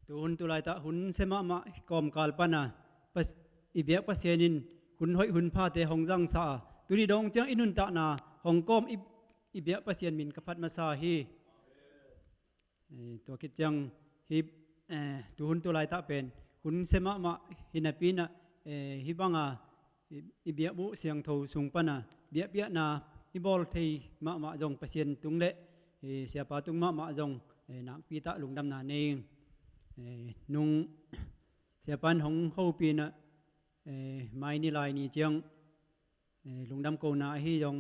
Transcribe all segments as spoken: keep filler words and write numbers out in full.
Tu hun tu laitah hun sia mahmah kawmkal pana i biak Pasian in hun hoih hun phate hong zangsa a, tuni dong ciang i nuntakna hong kawm i biak Pasian min ka phat masa hi. Tua khit ciang hi tu hun tu laitah pen hun sia mahmah hi napi-in ah, hih banga i biakbuh siangtho sung pana biakpiakna i bawl thei mahmah zong Pasian tung le siapa tung mahmah zong nakpi tah lungdamna nei ing. Nung siapa in hong hopih in ah, mai ni lai ni ciang lungdam kona ahi zong,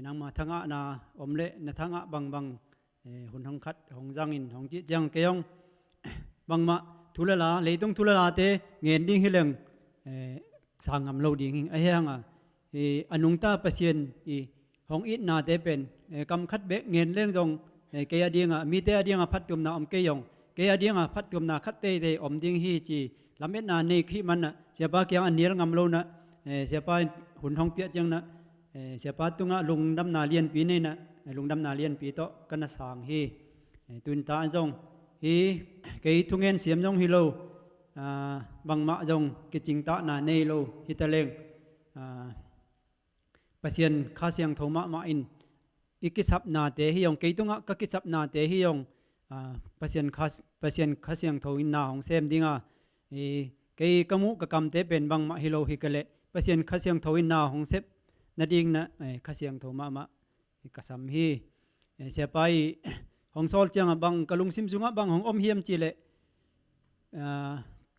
nangma thangahna om le na thangah bangbang hun hong khat hong zangin hong cih ciang kei zong bangmah thu le la, leitung thu le late ngen ding hi leng sang ngam lo ding hi. Ahi hanga a nungta Pasian i hong itnate pen kam khat bek ngen leng zong kei a dinga, mite a dinga phattuamna om kei zong, kei a dinga phattuamna khat teitei om ding hi ci lametna nei ka hih manah siapa kiang a nial ngam lo nah, siapa in hun hong piah ciang nah, siapa tungah lungdamna lianpi nei nah, lungdamna lianpi tawh ka na sang hi. Tun ta zong hi kei thungen siam zong hi lo, bangmah zong kicingtahna nei lo hi ta leng, Pasian Kha Siangtho mahmah in i kisapnate hi zong, kei tungah ka kisapnate hi zong, Pasian Kha, Pasian Kha Siangtho in na hong sem dinga, kei ka muh ka kamte pen bangmah hi lo hi ka leh Pasian Kha Siangtho in na hong sep nading nah Kha Siangtho mahmah ka sam hi. Siapa i hong sawl ciangah bang ka lungsim sungah bang hong om hiam cih leh,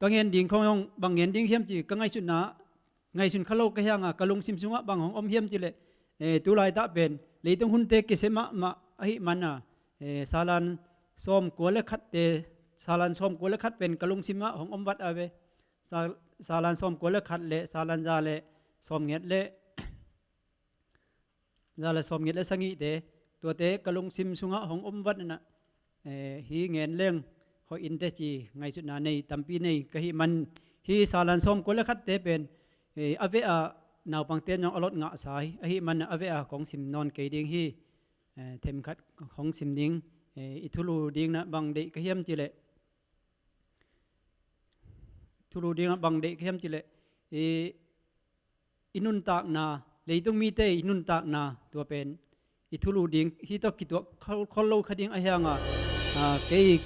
ka ngen ding khong hong bang ngen ding hiam cih ka ngaihsutna, ngaihsun kha lo ka hi hanga ka lungsim sungah bang hong om hiam cih leh, tu laitah pen leitung hunte kisia mahmah ahih mana, salan sawmkua le khatte, salan sawmkua le khat pen ka lungsimah hong om vat a ve. Salan sawmkua le khat le salan za le sawmnget le za le sawmnget le sagihte, tuate ka lungsim sungah hong om vat nah, hi ngen leng hoih inteh ci ngaihsutna nei tampi nei ka hih man, hi salan sawmkua le khatte pen a veh a naupangte zong a lot ngahsa hi. Ahih manah a veh a kong sim nawn kei ding hi. Themkhat hong sim ding, i thulu ding nah bang deih ka hiam cih leh, thulu ding ah bang deih ka hiam cih leh, i nuntakna, leitung mite i nuntakna tua pen i thulu ding hi tawh kituak khol lo kha ding ahi hanga, kei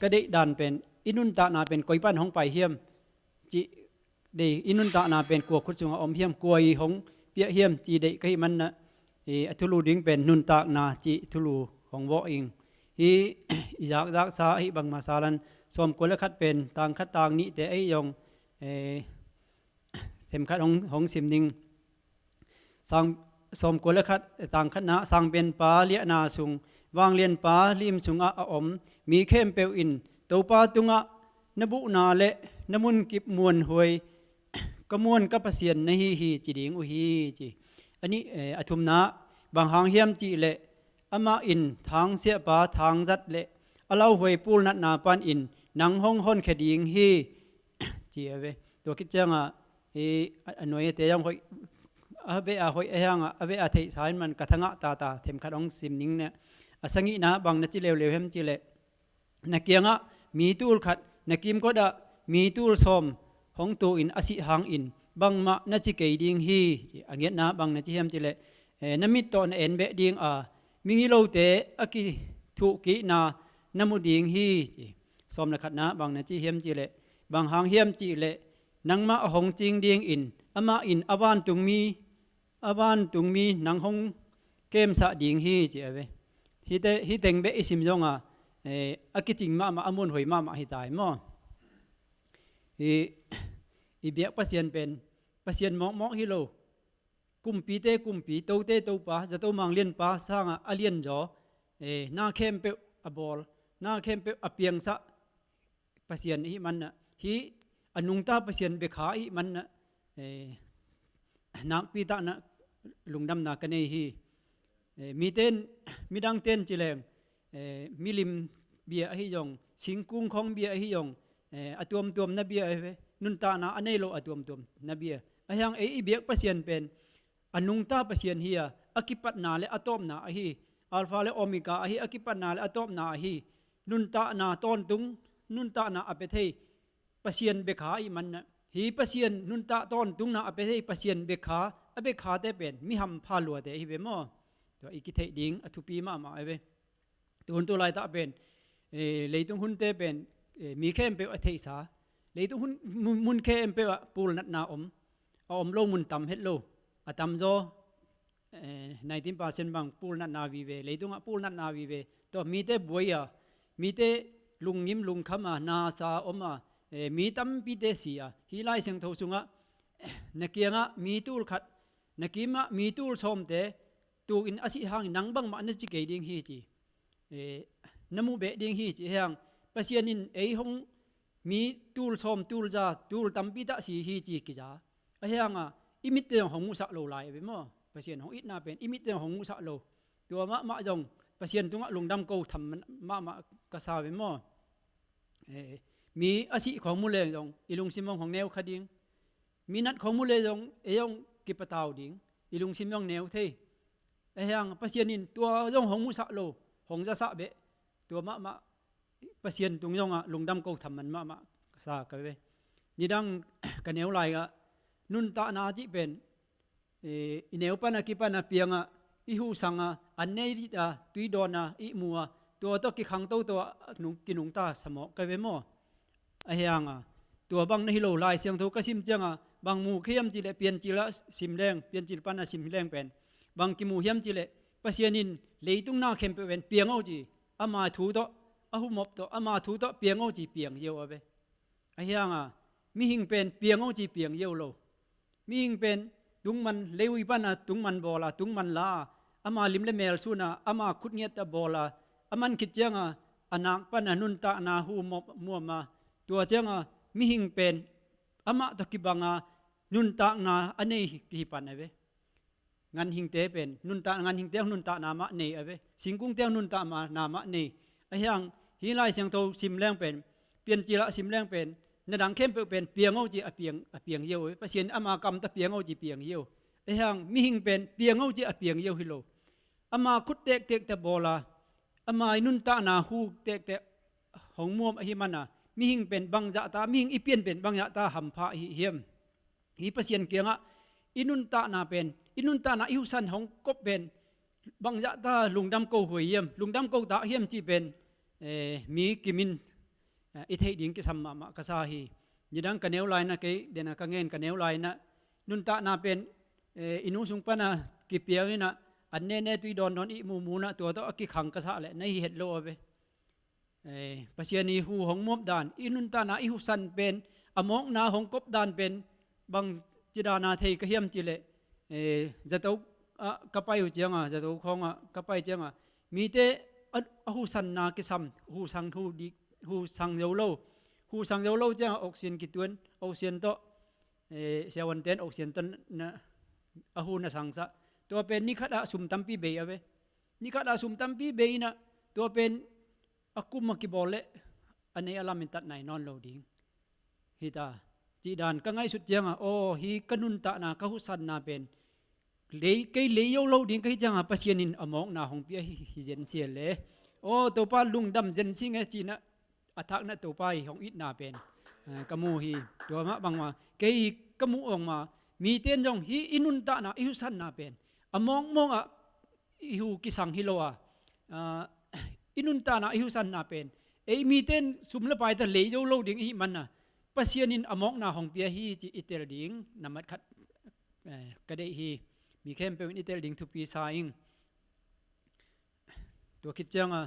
ka deih dan pen i nuntakna pen koi pan hong pai hiam cih deih, i nuntakna pen kua khut sungah om hiam, kua i hong piah hiam cih deih ka hih manah, a thulu ding pen nuntakna cih thulu hong vawh ing. Hi i zakzaksa ahi bangmah salan sawmkua le khat pen tang khat tang nihte ahi zong, themkhat hong sim ding. Sawmkua le khat tang khatna, sangpenpa liahna sung, vanglianpa lim sungah a om mi khempeuh in Topa tungah na buhna le na munkip muanhuai, ka muan ka Pasian na hi hi ci ding uh hi ci. A thumna, bang hang hiam cih leh amah in thangsiahpa thangzat le a lauhuai pulnatna panin nang hong honkhia ding hi ci a ve. Tua khit ciangah hi a nuaite zong hoih, a veh a hoih ahi hangah a veh a theihsa in man ka thangah tata themkhat hong sim ning nah. A sagihna bang na ci leuleu hiam cih leh, na kiangah mi tul khat, na kimkotah mi tul sawm hong tu in a sih hangin bangmah na ci kei ding hi ci. A giatna bang na ci hiam cih leh, na mit tawh na en beh ding a, migilote a kithuhkikna na mu ding hi ci. Sawm le khatna bang na ci hiam cih leh, bang hang hiam cih leh nangmah a hong cing dingin amah in a vantungmi, a vantungmi nang hong kemsah ding hi ci a ve. Hite, hi teng beh i sim zonga, a kicing mahmah, a muanhuai mahmah hi ta hi maw. I biak Pasian pen Pasian mawkmawk hi lo, kumpite kumpi, tote topa, zato mang lianpa sangah a lianzaw, na khempeuh a bawl, na khempeuh a piangsah Pasian ahih manah, hi a nungta Pasian bia kha ahih manah, nakpi tah nah lungdamna ka nei hi. Mite in, midangte in ci leng, milim bia ahi zong, singkung khong bia ahi zong, a tuamtuam na bia ahi ve, nuntakna a nei lo a tuamtuam na bia. Ahi hang ei i biak Pasian pen a nungta Pasian hi a, a kipatna le a tawpna ahi, Alpha le Omega ahi, a kipatna le a tawpna ahi, nuntakna tawntung nuntakna a pia thei Pasian bia kha ahih manah, hi Pasian nuntak tawntungna a pia thei Pasian bia kha, a bia khate pen mi hampha luate hi ve maw? Tua i kitheih ding a thupi mahmah hi ve. Tuhun tu laitah pen, eh, leitung hunte pen, eh, mi khempeuh a theihsa, leitung hun mun, mun khempeuh ah pulnatna om, a om lo mun tam het lo, a tamzaw, eh, nineteen percent bang pulnatna vive, leitungah pulnatna vive. Tua mite buai a, mite lungngim lungkham a, nasa om a, eh, mi tampite si a, hi Lai Siangtho sungah, na kiangah mi tul khat, na kimah mi tul sawmte tukin a sih hangin nang bangmah na ci kei ding hi ci. Eh, na muh beh ding hi ci. Ahi hang Pasian in ei hong mi tul sawm, tul za, tul tampi tah si hi ci kiza. Ahi hangah i mitte zong hong muhsak lo lai a ve maw? Pasian hong itna pen i mitte zong hong muhsak lo. Tua mahmah zong Pasian tungah lungdam ko tham mahmah ka sa ve maw? Eh, mi a sih khawng mu leng zong i lungsim hong, hong neu kha ding. Minat khawng mu le zong ei hong kipatau ding, i lungsim hong neu thei. Ahi hang Pasian in tua zong hong muhsak lo, hong zasak beh. Tua mahmah Pasian tung zongah lungdam ko tham man mahmah ka sa ka ve. Nidang ka neu lai ah nuntakna cih pen, eh, i neu pana kipana piangah i huhsanga an nei dih a, tui dawn a, ihmu a, tua tawh kikhang toto a nung, kinungta sa mawk ka ve maw? Ahi hanga tua bang na hi lo, Lai Siangtho ka sim cianga bang mu ka hiam cihleh, Piancil ah sim leng, Piancil pana sim leng pen bang kimu hiam cihleh, Pasian in leitung na khempeuh pen piang o ci, ama thu tawh, a humop tawh, ama thu tawh piang o ci piang ziau a ve. Ahi hanga mihing pen piang o ci piang ziau lo. Mihing pen tungman, leui pana tungman bawl a, tungman la a, ama lim le mel sun a, ama khut ngiat a bawl a, a man khit cianga a nak pana nuntakna hu muam, muam a, tua cianga mihing pen amah tawh kibanga nuntakna a nei kihi pan a ve. Nganhingte pen nuntak, nganhingte nuntakna mah nei a ve. Singkungte nuntakna mah nei. Ahi hang hi Lai Siangtho sim leng pen, Piancil ah sim leng pen, na dang khempeuh pen piang o ci a piang, a piang ziau a ve. Pasian ama kam tawh piang o ci piang ziau. Ahi hang mihing pen piang o ci a piang ziau hi lo. Ama khut tektek tawh bawl a, ama i nuntakna hu tektek hong muam ahih mana mihing pen bangzahta, mihing i pian pen bangzahta hampha ahi hiam? Hi Pasian kiangah i nuntakna pen, i nuntakna i husan hong kop pen bangzahta lungdam ko huai hiam, lungdam ko tak hiam cih pen, eh, mi kimin, eh, i theih ding kisam mahmah ka sa hi. Nidang ka neu laina, kei dena ka ngen ka neu laina, nuntakna pen, eh, i nu sung pana kipiang inah an nene tui dawndawn ihmu munah tua tawh a kikhang ka sah leh na hi het lo a ve. Eh, Pasian i hu hong muap dan, i nuntakna i husan pen, a mawkna hong kop dan pen bang cidana thei ka hiam cihleh, eh, zato ah ka pai uh cianga, zato khawngah ka pai cianga mite a, a husanna kisam, husang, hu di, husang zo lo, husang zo lo cianga oxygen kituan, oxygen tawh, eh, siavuanten oxygen tawh na, a hu na sangsah. Tua pen nikhatah sum tampi bei a ve. Nikhatah sum tampi bei inah tua pen a kum a kibawl leh a nei a lamin tat nai nawn lo ding hita. Cihdan ka ngaihsut cianga, aw, hi ka nuntakna, ka husanna pen lei, kei lei zo lo ding ka hi cianga Pasian in a mawkna hong pia hi, hi zen sia le. Aw, Topa lungdam zen sing e cinah a thaknat Topa i hong itna pen, eh, ka mu hi. Tua mah bangma kei ka muh awngma miten zong hi i nuntakna, i husanna pen a mawkmawkah i hu kisang hi lo a, ah, i nuntakna, i husanna pen ei miten sum le paita lei zo lo ding ihih mana Pasian in a mawkna hong pia hi ci i tel ding nambat khat, eh, ka deih hi. Mi khempeuh in i tel ding thupi sa ing. Tua khit cianga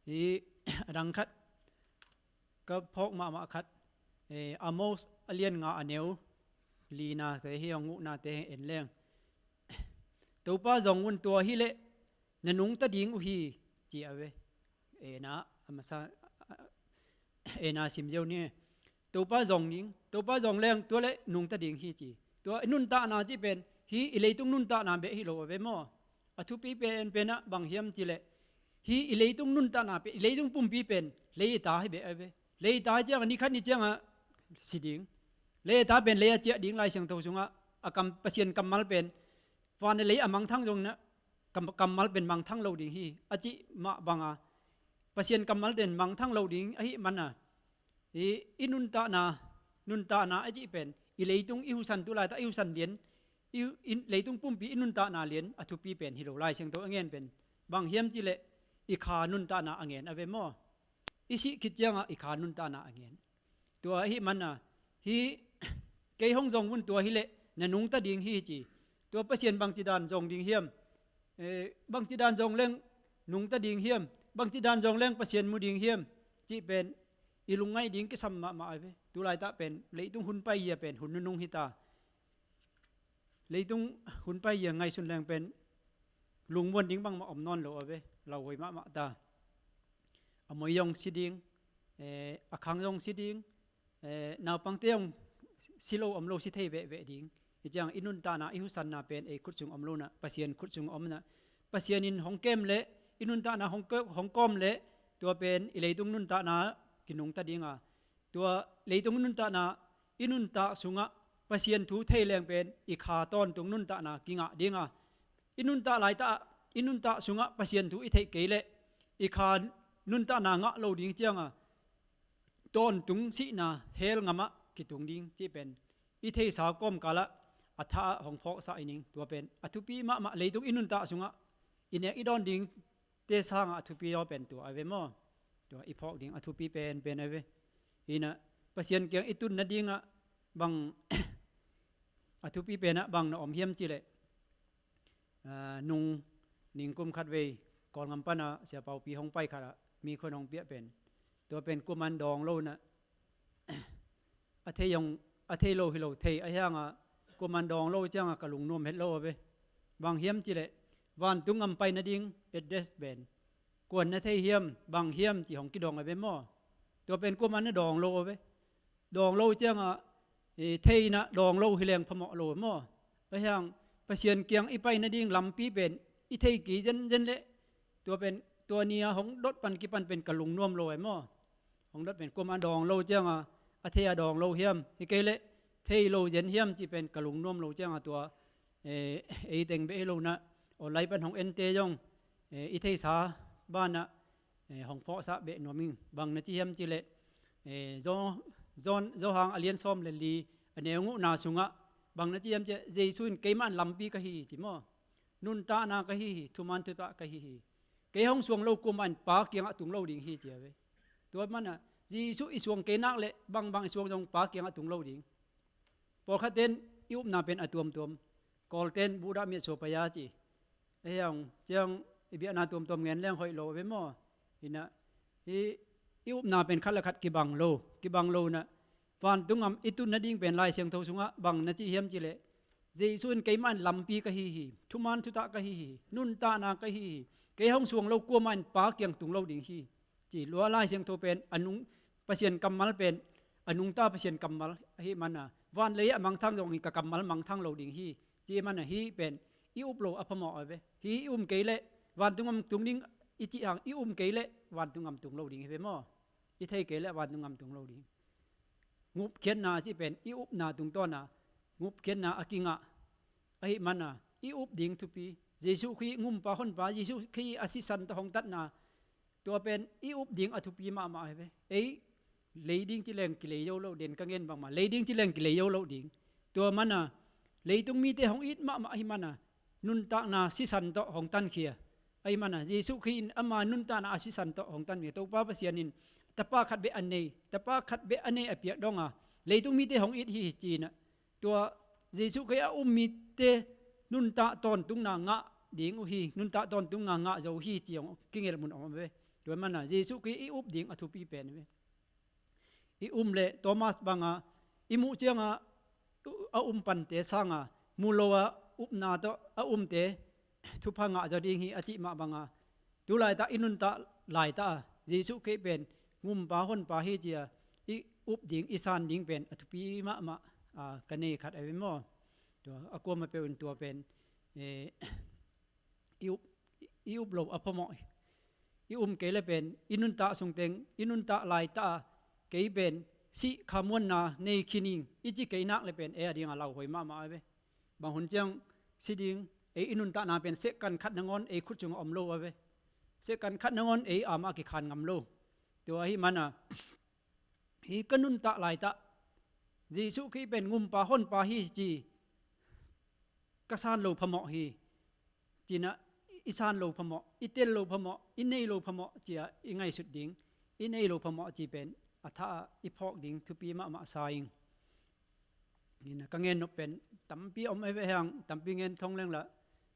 hi a dang khat ka phawk mahmah khat, eh, Amos a lian nga a neu linate hi, a nguhnate en leng. Topa zong un, tua hileh na nungta ding uh hi, ci a ve. Ena a masa, ena sim ziau ni. Topa zong ding, Topa zong leng tua le nungta ding hi ci. Tua i nuntakna cih pen hi i leitung nuntakna beh hi lo a ve maw? A thupi pen penah bang hiam cihleh, hi i leitung nuntakna pen, i leitung pumpi pen lei a ta hi beh a ve. Lei a ta hi cianga nikhat ni cianga si ding. Lei a ta pen lei a ciah ding, Lai Siangtho sungah a kam, Pasian kammal pen van le lei a mangthang zong na kam, kammal pen mangthang lo ding hi a cih mah banga Pasian kammal pen mangthang lo ding ahih mana I, i nuntakna, nuntakna a cih pen i leitung i husan, tu laitah i husan lian, i, i leitung pumpi i nuntakna lian a thupi pen hi lo. Lai Siangtho a ngen pen bang hiam cih leh i kha nuntakna a ngen a ve maw? I sih khit ciangah i kha nuntakna a ngen. Tua ahih mana hi, kei hong zong vun tua hi leh na nungta ding hi ci. Tua Pasian bangci dan zong ding hiam? Eh, bangci dan zong leng nungta ding hiam? Bangci dan zong leng Pasian mu ding hiam? Cih pen i lungngaih ding kisam mahmah a ve. Tu laitah pen leitung hun pai hia pen hun nunung hi ta. Leitung hun pai hia ngaihsun leng pen lungmuan ding bangmah om nawn lo a ve. Lauhuai mahmah ta. A moi zong si ding, eh, a khang zong si ding, eh, naupangte zong si lo om lo si thei vehveh ding. Hi ciang i nuntakna, i husanna pen ei khut sung om lo na, Pasian khut sung om na. Pasian in hong kem leh i nuntakna hong ko-, hong kawm leh tua pen i leitung nuntakna kinungta ding a, tua leitung nuntakna i nuntak sungah Pasian thu thei leng pen i kha tawntung nuntakna kingah ding a, i nuntak laitah, i nuntak sungah Pasian thu i theih kei leh i kha nuntakna ngah lo ding ciang a, tawntung sihna hell ngamah kitung ding cih pen i theisa kawmkalah a thah ah hong phawksak i ning. Tua pen a thupi mahmah, leitung i nuntak sungah i nek i dawn ding te sangah a thupi aw pen tua a ve maw? Tua i phawk ding a thupi penpen a ve. Hi na, Pasian kiang i tun nadingah bang a thupi penah bang na om hiam cih leh, ah, nung ningkum khat vei Kawlngam panah Sia Paupi hong pai khatah mi khuan hong piah pen, tua pen kuaman dawng lo na, a thei zong, a thei lo hi lo, thei a hiangah kuaman dawng lo ciangah ka lungnuam het lo a ve. Bang hiam cih leh vantung ngam pai nading address pen kuan na thei hiam, bang hiam ci hong kidawng a ve maw? Tua pen kuaman na dawng lo a ve. Dawng lo ciangah, eh, theihna dawng lo hi leng phamawh lo maw? A hiang Pasian kiang i pai nading lampi pen i thei kei zenzen leh tua pen tua ni-a hong dot pan kipan pen ka lungnuam lo e maw? Hong dot pen kuaman dawng lo ciangah a thei a dawng lo hiam, hi kei leh thei lo zen hiam cih pen ka lungnuam lo ciangah tua, eh, ei teng beh hi lo na, online pan hong ente zong, eh, i theisa banah, eh, hong phawksak beh nuam ing. Bang na ci hiam cih leh, eh, Zo-, Zo-, Zohang a lian sawm le li a neu nguhna sungah bang na ci hiam cih leh, Jesu in keimah in lampi ka hi hi ci maw? Nuntakna ka hi hi, thuman thutah ka hi hi. Kei hong suang lo kuamah in Pa kiangah tung lo ding hi ci a ve. Tua manah Jesu i suang kei nak leh bangbang i suang zong Pa kiangah tung lo ding. Pawlkhat ten i upna pen a tuamtuam. Kawl ten buhdah miat sua paya ci. A hiang ciang i biakna tuamtuam ngen leng hoih lo a ve maw? Hi na, i, i upna pen khat le khat kibang lo, kibang lo na. Vantung ngam i tun nading pen Lai Siangtho sungah bang na ci hiam cih leh, Jesu in keimah in lampi ka hi hi, thuman thutah ka hi hi, nuntakna ka hi hi, kei hong suang lo kuamah in Pa kiang tung lo ding hi. Ci lua Lai Siangtho pen a nung, Pasian kammal pen a nungta Pasian kammal ahih mana, van lei a mangthang zong hi ka kammal mangthang lo ding hi. Ci mana hi pen i up lo a phamawh a ve. Hi i um kei leh vantung ngam tung ding i cih hang, i um kei leh vantung ngam tung lo ding hi ve maw? I thei kei leh vantung ngam tung lo ding. Ngupkhiatna a cih pen i upna tungtawna ngupkhiatna a kingah ahih mana, i up ding thupi. Jesu Khrih ngumpa honpa, Jesu Khrih a sisan tawh hong tatna, tua pen i up ding a thupi mahmah hi ve. Ei lei ding ci leng kilei zo lo, den ka ngen bangmah, lei ding ci leng kilei zo lo ding. Tua mana leitung mite hong it mahmah ahih mana, nuntakna sisan tawh hong tankhia. Ahih mana Jesu Khrih in ama nuntakna a sisan tawh hong tankhia. Topa Pasian in tapa khat beh a nei, tapa khat beh a nei a piak donga leitung mite hong it hi hi ci-in ah, tua Jesu Khrih a um mite nuntak tawntungna ngah ding uh hi, nuntak tawntungna ngah zo uh hi ci hong kingelh mun om ve. Tua mana Jesu Khrih i up ding a thupi pen ve. I um leh Thomas banga i muh cianga a um pante sanga mu lo a upna tawh a umte thupha ngah zaw ding hi a cih mah banga, tu laitah i nuntak laitah a Jesu Khrih pen ngumpa honpa hi cia i up ding i san ding pen a thupi mahmah, a, ka nei khat a ve maw? Tua a kuamah peuh in tua pen, eh, i up, i up lo a phamawh hi. I um kei le pen i nuntak sungteng, i nuntak laitah a kei pen sih khamuanna nei khin ing i ci kei nak le pen ei a dinga lauhuai mahmah a ve. Bang hun ciang si ding, ei i nuntakna pen second khat nangawn ei khut sungah om lo a ve. Second khat nangawn ei amah kikhan ngam lo. Tua ahih mana hi ka nuntak laitah Jesuh Khrih pen ngumpa honpa hi ci, ka san lo phamawh hi. Cinah i san lo phamawh, i tel lo phamawh, i nei lo phamawh cia i ngaihsut ding, i nei lo phamawh ci pen a thah ah i phawk ding thupi mahmah sa ing. Hina ka ngen nop pen tampi om ei ve hiang, tampi ngen thong leng lah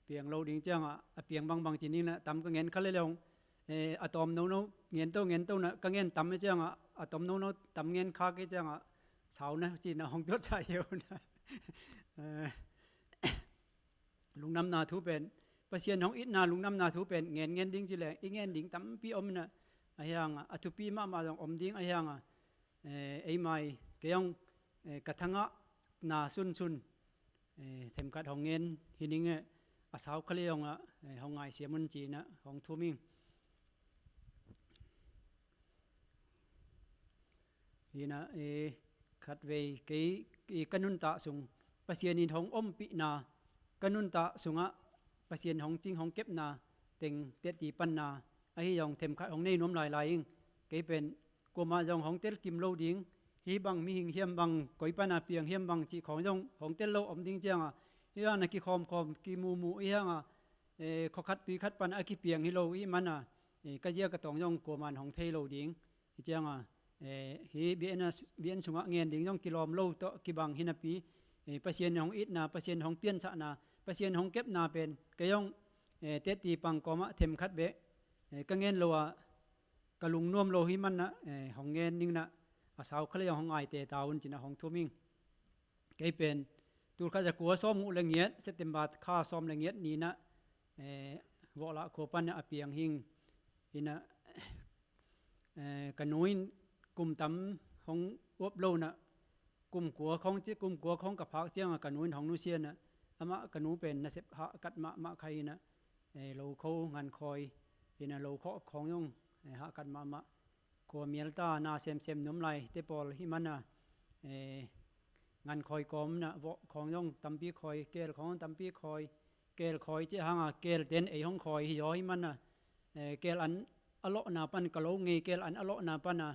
piang lo ding ciangah a piang bangbang ci ning lah tam ka ngen kha le leong, eh, a tawm nono ngen to ngen to na ka ngen tam ei ciangah a tawm nono tam ngen kha kei ciangah sau na ci na hong tuat sa hiau na. Eh, lungnamna thu pen, Pasian hong itna lungnamna thu pen ngen ngen ding ci leng i ngen ding tampi om inah a hiangah a thupi mahmah zong om ding a hiangah, eh, ei mai kei hong, eh, ka thangahna sunsun, eh, themkhat hong ngen hi ning eh, a sau kha le hongah, eh, hong ngaisiam un ci inah hong thum ing. Hina, eh, khatvei kei, eh, ka nuntak sung Pasian in hong ompihna, ka nuntak sungah Pasian hong cing hong kepna teng teti panna ahi zong themkhat hong nei nuam lailai ing. Kei pen kuamah zong hong telkim lo ding, hih bang mihing hiam bang koi pana piang hiam bang cih khawng zong hong tel lo om ding ciangah, hih dana kikhawmkhawm kimumuh i hiangah, eh, khuakhat tuikhat pana a kipiang hi lo i mana, eh, ka zia ka tawng zong kuaman hong thei lo ding. Hi cianga, eh, hi biakinn a, biakinn sungah ngen ding zong kilawm lo tawh kibang hinapi, eh, Pasian hong itna, Pasian hong piansahna, Pasian hong kepna pen kei hong, eh, teti pang kawmah themkhat beh, eh, ka ngen lo ah ka lungnuam lo hi manah, eh, hong ngen ningnah a sau kha le hong ngaite ta un cinah hong thum ing. Kei pen tulkhat za kua sawm uh le ngiat September kha sawm le ngiat ninah, eh, Vawhlah khua panah a piang hing. Hinah, eh, ka nu in kum tam hong uap lonah kum kua khawng ci, kum kua khawng ka phak ciangah ka nu in hong nusianah amah ka nu pen nasep hahkat mahmah kha hinah, eh, lokho ngankhawi hinah lokho khawng zong, eh, hahkat mahmah. Kua mialta na semsem nuam lai te pawl hi mana, eh, ngankhawi kawmna vawh khawng zong tampi khawi, keel khawng tampi khawi, keel khawi cih hanga keel ten ei hong khawi hi zaw hi mana, eh, keel an a lawhna pan ka lo ngei keel an a lawhna pana,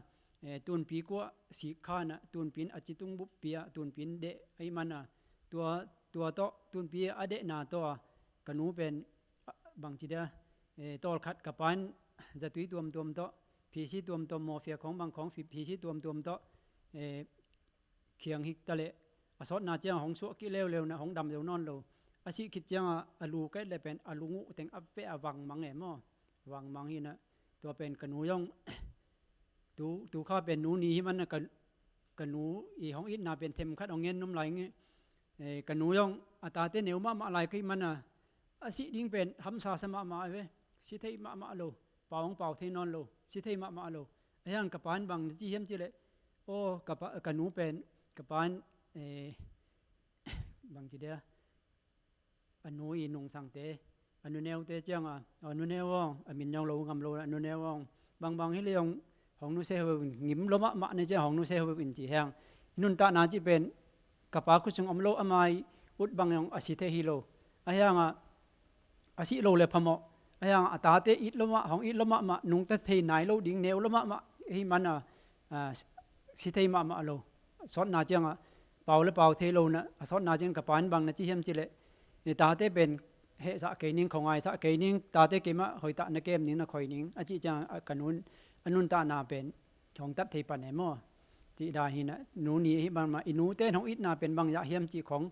eh, tunpi kuah sik khana tunpin a citung buppi ah tunpin deh ahi mana, tua, tua tawh tunpi a dehna tawh a ka nu pen, ah, bangci dia, eh, tawlkhat ka pa in zatui tuamtuam tawh, phisi tuamtuam mawfia khawng bang khawng phi-, phisi tuamtuam tawh, eh, khiang hik taleh a sawtna ciang hong suah kih leuleu na hong dam zo nawn lo. A sih khit ciangah a lu ka et le pen a lung uh teng a peh a vangmang e maw? Vangmang hinah tua pen ka nu zong tu, tu kha pen nu ni hi mana ka, ka nu i hong itna pen themkhat hong ngen num lai nge. Eh, ka nu zong a tate neu mahmah lai ka hih mana a sih ding pen hamsa sa mahmah a ve. Si thei mahmah lo. Pau hong pau thei nawn lo. Si thei mahmah lo. A hiang ka pa in bang na ci hiam cileh, aw, ka pa, ka nu pen ka pa in, eh, bangci dia a nu i nungsangte, a nuneute cianga, a nuneu awng, a min zong lo ngam lo a nuneu awng, bangbang hi le zong hong nuse ho in, ngim lo mahmah ne ciang hong nuse ho in ci hiang. I nuntakna cih pen ka pa khutsung om lo, ama i ut bang zong a si thei hi lo. A hiangah a sih lo le phamawh. A hiangah a tate it lo mah, hong it lo mahmah, nungta thei nai lo ding, neu lo mahmah hi mana, ah, si thei mahmah lo. Sawtna ciangah pau le pau thei lo na, a sawtna ciang ka pa in bang na ci hiam cileh, i tate pen hehsah kei ning, khawngaisah kei ning, tate keimah hoitah na kem ning, na khoi ning a cih ciangah ka nun, a nuntakna pen hong tat thei pan e maw? Cih dan hinah nu ni ahi bangmah i nute in hong itna pen bang zah hiam cih khong,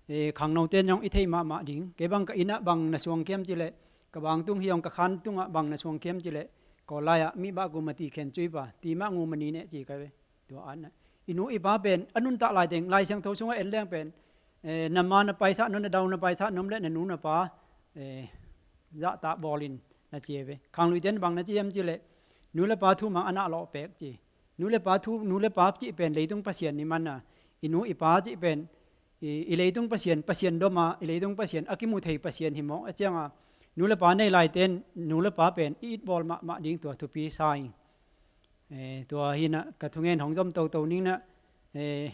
eh, khangnote in hong i thei mahmah ding. Kei bang ka innah bang na suang khiam cileh ka bang tung hi hong ka khan tungah bang na suang khiam cileh Kawl lai-ah mihbah gumati khen cuipa ti mah ngumani neh ci ka ve. Tua anah i nu i pa pen a nuntak lai teng Lai Siangtho sungah en leng pen, eh, na ma na paisah nom, na dau na paisah nom le na nu na pa, eh, zahtak bawlin na ci e ve. Khangluite in bang na ci hiam cileh nu le pa thu mang a nah lawh pek ci. Nu le pa thu, nu le pa cih pen leitung pasian ni mana, i nu i pa cih pen i, i leitung pasian, pasian doma, i leitung pasian a kimu thei pasian hi mawk a cianga nu le pa nei laite in nu le pa pen i itbawl mahmah ding tua thupi sa ing. Eh, tua hinah ka thungen hong zom toto ningnah, eh,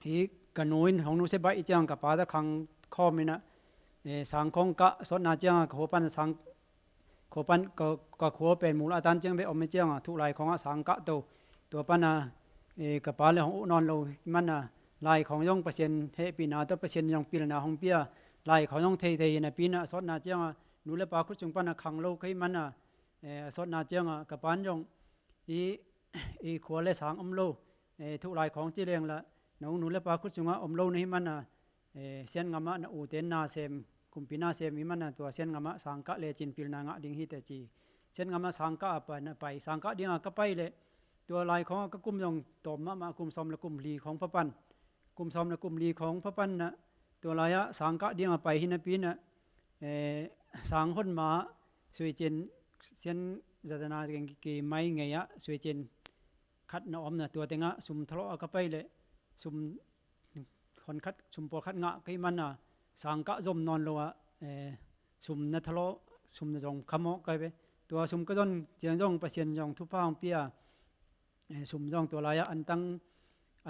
hi ka nu in hong nuse baih i ciang ka pa ta khang khawm inah, eh, sang khawng kah sawtna cianga ka khua pan sang, khua pan ka, ka khua pen mul a tan ciang beh om i cianga thuh lai khawngah sang kah to. Tua pana e, ka pa le hong uh nawn lo hi man a, lai khawng zong Pasian hehpihna tawh Pasian zong pilna hong pia, lai khawng zong theithei hi napi in a, a sawtna ciang a nu le pa khut sung pan a khang lo ka hi man a, e, a sawtna ciang a ka pa in zong i, i khua le sang om lo, e, thuh lai khawng ci leng la, nong nu le pa khut sungah om lo na hi man a, e, Sian ngam ah na ute in na sem, kumpi na sem hi man a, tua Sian ngam ah sangkah lecin pilna ngah ding hi teh ci. Sian ngam ah sangkah a pai, na pai, sangkah ding a ka pai leh tua lai khawng ah ka kum zong tawm mahmah, kum sawm le kum li khawng pha pan, kum sawm le kum li khawng pha pan na, tua lai ah sangkah ding a pai hi napi in a, e, sang hon ma ah suicin, Sian zatana teng ki mai ngei ah suicin khat na om na, tua teng ah sum thalawh a ka pai leh sum hon khat, sum pawlkhat ngah ka hi man a, sangkah zom nawn lo ah, e, sum na thalawh, sum na zong khamawh ka hi ve. Tua sum ka zon ciang zong Pasian zong thupha hong pia, e, sum zong tua lai ah antang,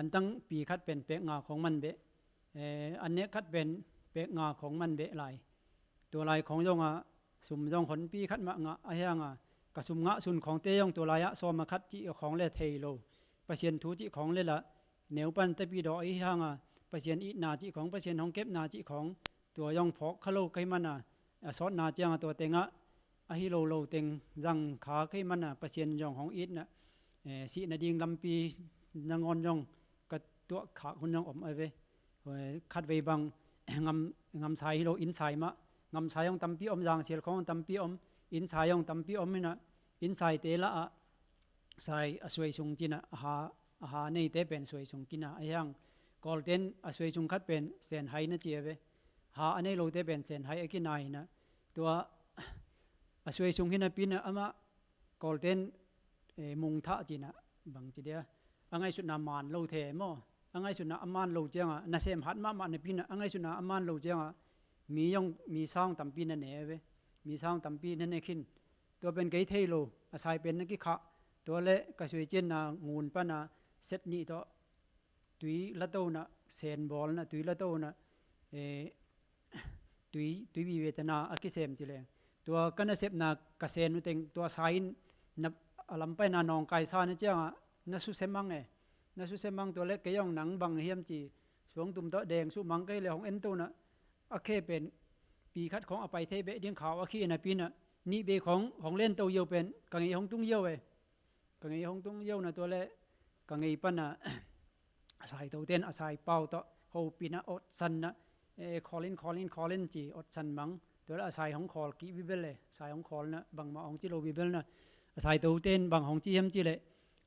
antang pi khat pen pek nga khawng man beh, e, an nek khat pen pek nga khawng man beh lai. Tua lai khawng zong ah sum zong honpi khat mah ngah a, hi hang a ka sum ngah sun khawngte zong tua lai ah sawm a khat cih khawng le thei lo. Pasian thu cih khawng le la neu pan tapi dawh a, hi hang a Pasian itna cih khawng, Pasian hong kepna cih khawng tua zong phawk kha lo ka hi man a, a sawtna ciang a tua teng ah a hi lo lo teng zang kha ka hi man a, Pasian zong hong itna, e, sih nading lampi nangawn zong ka tuah khak hun zong om a ve. Khatvei bang ngam, ngamsai hi lo, innsai mah. Ngamsai zong tampi om, zangsial khawng zong tampi om, innsai zong tampi om hi na, innsaite lah ah sai a suai sung ci na, a ha, a ha neite pen suai sung ki na. A hi hang Kawlten a suai sung khat pen senhai na ci a ve. Ha a nei lote pen senhai a ki na hi na. Tua a suai sung hi napi in a, amah Kawlten, e, mungthah ci na, bang ci dia, a ngaihsutna man lo thei maw. A ngaihsutna a man lo ciang a, nasem hat mahmah napi in a, a ngaihsutna a man lo ciang a mi zong, mi sa zong tampi na ne a ve. Mi sa zong tampi na ne khin. Tua pen kei thei lo, a sai pen na kikhah. Tua le ka suicianna ngun pan a set nih tawh tui la to na, sen bawl na, tui la to na, e, tui, tui vive te na a kisem ci leng. Tua ka nasepna ka sen uh teng, tua sai in na, a lam paina nawngkai sa na ciang a, na suse mang e. Na suse mang, tua le kei zong nang bang hiam ci, suangtum tawh deng suh mang kei le hong en to na, a khe pen pi khat khawng a pai thei beh ding khau a khi napi in a, nih bei khawng hong len to yo pen ka ngei hong tung yo e. Ka ngei hong tung yo na, tua le ka ngei pan a, a saitote in a saipau tawh hopih na, otsan na, e, khawl in, khawl in, khawl in ci, otsan mang. Tua le a sai hong khawl kih bibel e, sai hong khawl na, bangmah hong ci lo bibel na. A saitote in bang hong ci hiam ci le,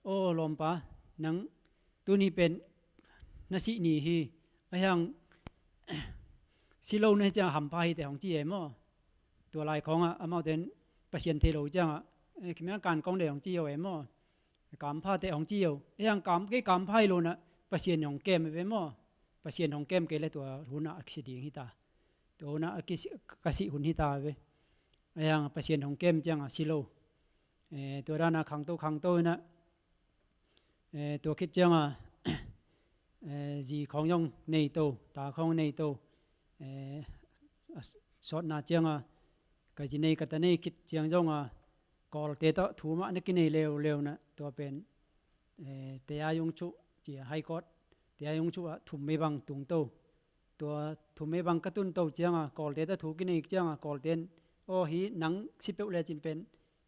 aw lawmpa, nang tuni pen na sih ni hi. A hi hang si lo na hi ciang hampha hi teh hong ci e maw. Tua lai khawng ah amaute in Pasian thei lo ciang ah, e, khimiang kan kong de hong ci yo e maw. Kampha teh hong ci yo. A hi hang kam, kei kampha hi lo na, Pasian hong kem e ve maw. Pasian hong kem kei le tua hun ah a si ding hi ta. Tua hun ah a kisi, ka sih hun hi ta ve. A hi hang Pasian hong kem ciang a si lo. E, tua dan a khangto, khangto in a, e, tua khit ciang a, e, zi khawng zong nei to, ta khawng nei to, e, a s-, sawtna ciang a, ka zi nei, ka ta nei khit ciang zong a, Kawlte tawh thu mah na kinei leuleu na, tua pen, e, Tayayungchu ci a, High Court, Tayayungchu ah thum mei bang tung to. Tua thum mei bang ka tun to ciang a, Kawlte tawh thu kinei ciang a, Kawlte in, aw, hi nang si peuh lecin pen,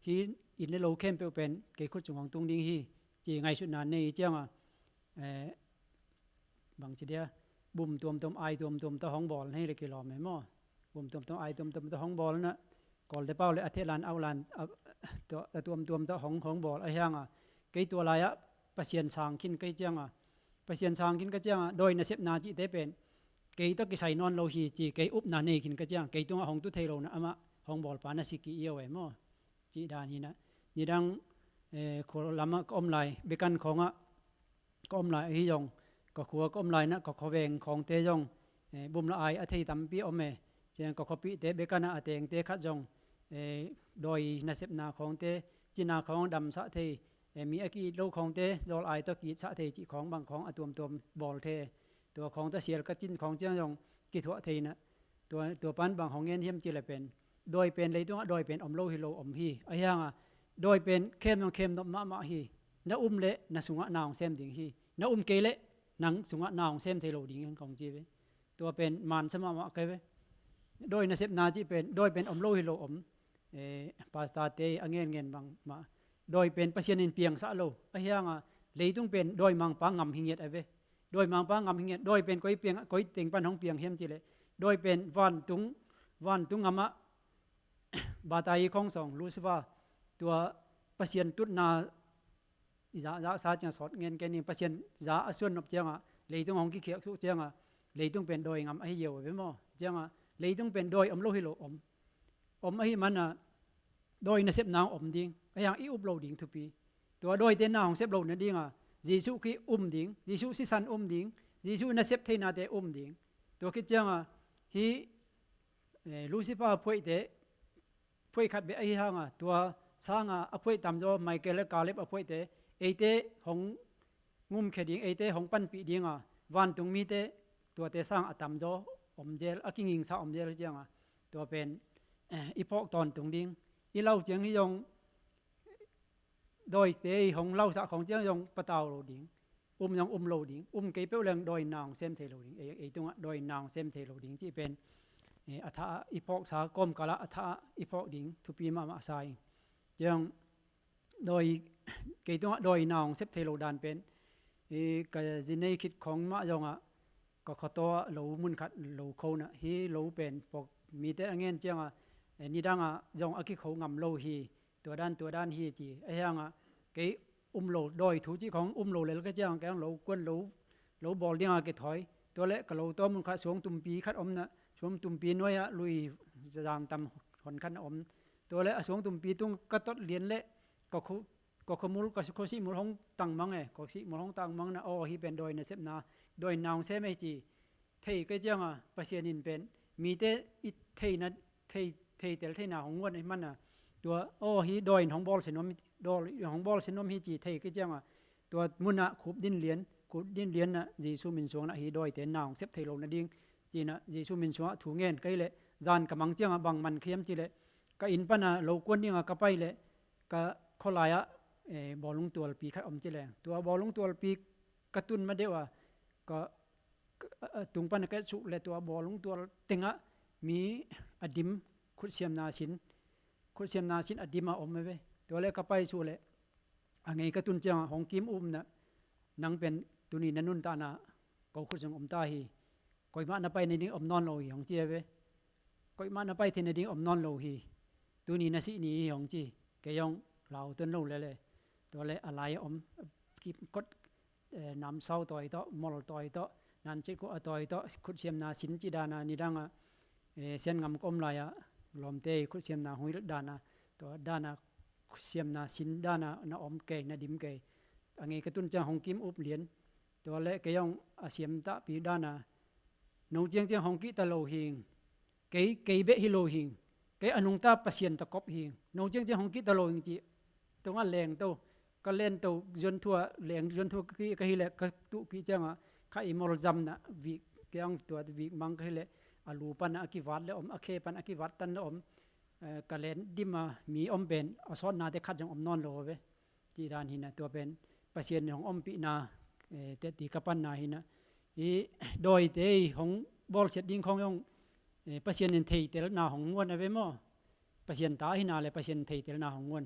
hi inn le lo khempeuh pen kei khut sung hong tung ding hi, ci ngaihsutna nei ciang a, e, bang ci dia, bum tuamtuam, ai tuamtuam tawh hong bawl na hi le kilawm e maw. Bum tuamtuam, ai tuamtuam tawh hong bawl na, Kawlte pau le a thehlan, aulan, a, tua, a tuamtuam tawh hong, hong bawl a hi hang a, kei tua lai ah Pasian sang khin kei ciang a, Pasian sang khin ka ciang a, dawi nasepna cihte pen kei tawh kisai nawn lo hi ci, kei upna nei khin ka ciang, kei tungah hong tu thei lo na, amah hong bawlpa na si kih yo e maw. Cih dan hi na. Nidang, e, khua lam ah ka om lai, Bekan khawng ah ka om lai ahi zong, ka khua ka om lai na, ka khuaveng khawngte zong, e, bum le ai a thei tampi om e. Ciang ka khuapihte Bekan ah a tengte khat zong, e, dawi nasepna khawngte, cina khawng damsah thei, e, mi a ki-it lo khawngte zawl ai tawh ki-itsah thei cih khawng bang khawng a tuamtuam bawl thei. Tua khawng tawh sial ka cin khawng ciang zong kithuah thei na. Tua, tua pan bang hong ngen hiam ci le pen, dawi pen leitungah dawi pen om lo hi lo, om hi. A hi hang a, dawi pen khem zong khem nop mahmah hi. Na um leh na sungah na hong sem ding hi. Na um kei leh nang sungah na hong sem thei lo ding hi hong ci ve. Tua pen mansa mahmah kei ve. Dawi nasepna cih pen dawi pen om lo hi lo om. Eh, pastor te a ngenngen bangmah dawi pen Pasian in piangsak lo. Ahi hanga leitung pen dawimangpa ngam hi ngiat a ve. Dawimangpa ngam hi ngiat. Dawi pen koi piang, koi teng pan hong piang hiam cih leh dawi pen vantung, vantung ngamah batayi khong sawng Lucifer, tua Pasian tutna i zahzahsa ciang sawt ngen kei ning. Pasian za a suan nop cianga leitung hong kikhiak suk cianga leitung pen dawi ngam ahi yo ve maw? Cianga leitung pen dawi om lo hi lo om. Om ahi mana dawi nasepna hong om ding. Ahi hang i up lo ding thupi. Tua dawite na hong sep lo nadinga Jesuh khi um ding, Jesuh sisan um ding, Jesuh nasep theinate um ding. Tua khit cianga hi, eh, Lucifer phuaihte phuaih khat beh ahi hanga tua sanga a phuaih tamzaw Michael le Caleb a phuaihte eite hong ngumkhia ding, eite hong panpih dinga vantung mite tuate sang a tamzaw om zel, a kingingsa om zel cianga tua pen, eh, i phawk tawntung ding. I lau ciang hi zong dawite i hong lausah khong ciang zong patau lo ding. Um zong um lo ding. Um kei peuh leng dawi na hong sem thei lo ding. Ei, ei tungah dawi na hong sem thei lo ding cih pen, eh, a thah ah i phawksa kawmkalah a thah ah i phawk ding thupi mahmah sa ing. Ciang dawi, kei tungah dawi na hong sep thei lo dan pen, eh, ka zi nei khit khong mah zongah ka khuataw ah lo mun khat lo khona hi. Lo pen pawk mite a ngen cianga, eh, nidangah zong a kikho ngam lo hi. Tua dan, tua dan hi ci. Ahi hanga kei um lo, dawi thu cih khong um lo lel ka ciang kei hang lo kuan lo, lo bawl dinga kithawi. Tua leh ka lo tawh mun khat suang tumpi khat om na, suang tumpi nuai-ah lui zang tam hon khat na om. Tua leh a suang tumpi tung ka tot lian leh ka khu, ka khuamul, ka khuasihmul hong tangmang e, khuasihmul hong tangmang na, aw, hi pen dawi nasepna, dawi na hong sem e ci. Thei kei cianga Pasian in pen mite i theina, thei, theitel theina hong nguat ahih mana tua, aw, hi dawi in hong bawlsia nuam, dawi in hong bawlsia nuam hi ci thei kei cianga tua munah khup din lian, khup din lianna Jesuh min suangna hi dawite na hong sep thei lo nading cina Jesuh min suangah thu ngen kei leh zan ka mang cianga bang man khiam ci leh ka inn pana lo kuan dinga ka pai leh ka khualai-ah, eh, bawlung tualpi khat om ci leng tua bawlung tualpi ka tun ma deuh a ka, ka, a, a tung pan a ka suh le tua bawlung tual tengah mi a dim, khutsiamna sin, khutsiamna sin a dim a om a ve. Tua le ka pai suh le a ngei ka tun ciangah hong kim upna, nang pen tuni na nuntakna ko khut zong om ta hi. Koimah na pai nading om nawn lo hi hong ci a ve. Koimah na pai thei nading om nawn lo hi. Tuni na sih ni hi hong ci. Kei hong lau tuan lo lele. Tua le a lai a om, kip kot, eh, namsau tawi tawh, mol tawi tawh, nancit khua a tawi tawh, khutsiamna sin ci dana nidanga, eh, Siangngam ka om lai-ah lawmte i khutsiamna hong hilh dana, tua dana khutsiamna sin dana na om kei, na dim kei. A ngei ka tun ciang hong kim up lian. Tua le kei hong a siam tahpi dana no ciangciang hong kihta lo hing. Kei, kei beh hi lo hing. Kei a nungta Pasian ta kop hing. No ciangciang hong kihta lo hing cih tungah lengto, ka lento zuanthua, leng zuanthua ka, ka hileh ka tuhkih ciangah kha i mol zamna vik, kei hong tua vik mang ka hileh a lu pana a kivat le om, a khe pana a kivat tan le om. Eh, ka len dima mi om pen a sawtnate khat zong om nawn lo ve. Cih dan hina tua pen Pasian hong ompihna, eh, teti ka panna hina. I dawite i hong bawlsiat ding khong hong, eh, Pasian in theitelna hong nguan a ve maw? Pasian ta hina le Pasian theitelna hong nguan.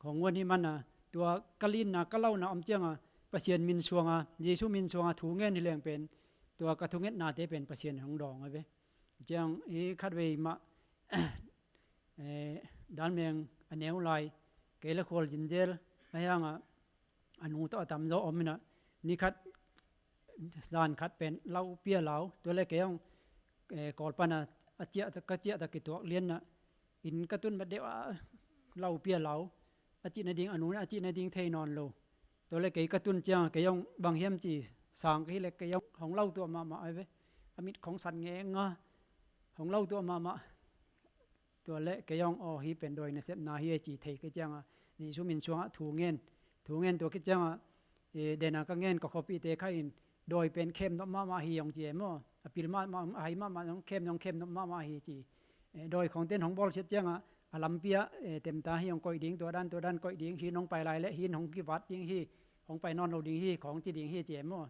Hong nguan hi mana tua ka linna ka launa om cianga Pasian min suanga, Jesuh min suanga thu ngen hi leng pen tua ka thungetnate pen Pasian hong dawng a ve. Ciang i khatvei mah, eh, Danmeng a neu lai kei le khual zinzel a hiangah a nu tawh a tamzaw om inah ni khat zan khat pen lau pia lau tua le kei hong, eh, Kawl pana a ciah, ka ciah ta kituak lianna inn ka tun mat deuh a lau pia lau a cih nading a nu a cih nading thei nawn lo. Tua le kei ka tun cianga kei hong bang hiam ci sang ka hi le kei hong, hong lau tuah mahmah ai ve. A mit khong san ngenga hong lau tuah mahmah. Tua le kei hong aw hi pen dawi nasepna hi e ci thei kei cianga Jesuh min suangah thu ngen. Thu ngen tua kei cianga, eh, dena ka ngen ka khuapihte kha in dawi pen khem nop mahmah hi hong ci e maw? A pil mahmah, a hai mahmah hong khem, hong khem nop mahmah hi ci. Eh, dawi khongten hong bawlsiat cianga a lampi ah, eh, temta hi hong koih ding, tua dan, tua dan koih ding, hi nong pai lai le hi nong kivat ding hi, hong pai nawn lo ding hi, khong ci ding hi ci e maw.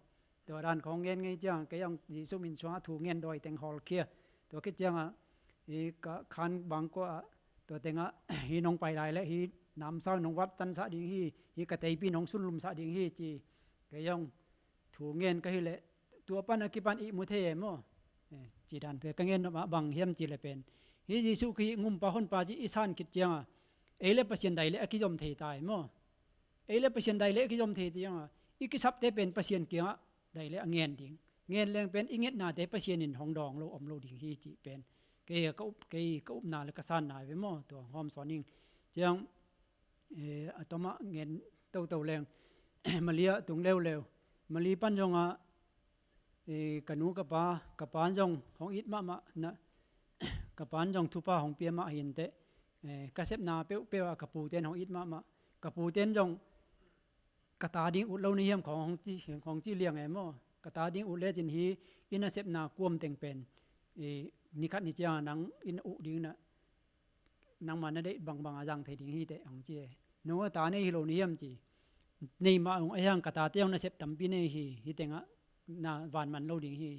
Tua dan khong ngen ngei ciang, kei hong Jesu min suang a thu ngen dawi teng hawlkhia. Tua khit ciang a, hi ka khan bangkua a, tua teng a, hi nong pai lai le hi namsau nong vat tansah ding hi, hi ka teipi nong sunlumsah ding hi ci. Kei hong thu ngen ka hi le, tua pan a kipan i mu thei e maw. Eh, ci dan pe ka ngen nop a bang hiam ci le pen, hi Jesu Khrih ngumpa honpa ci i san khit ciang a, ei le Pasian dai le a kizom thei ta e maw. Ei le Pasian dai le a kizom thei ciang a, i kisapte pen Pasian kiang a dai le a ngen ding. Ngen leng pen i ngetnate Pasian in hong dawng lo om lo ding hi ci pen, kei ka up, kei ka upna le ka sanna ve maw. Tua hong hawm sawn ing. Ciang, eh, a tom a ngen toto leng, Mali ah tung leuleu. Mali pan zong a, eh, ka nu ka pa, ka pa zong hong it mahmah na, ka pa zong thupha hong pia mah hi inteh, eh, ka sepna peuhpeuh ah ka puten hong it mahmah. Ka puten zong ka ta ding ut lo na hiam khong hong ci, hong ci liang e maw. Ka ta ding ut lecin hi i nasepna kuam teng pen, eh, nikhat ni ciang a nang in uh ding na, nangma na deih bangbang a zang thei ding hi teh hong ci e. No a ta nei hi lo na hiam ci. Nei mah hong a hiang ka tate hong nasep tampi nei hi, hi teng ah na van man lo ding hi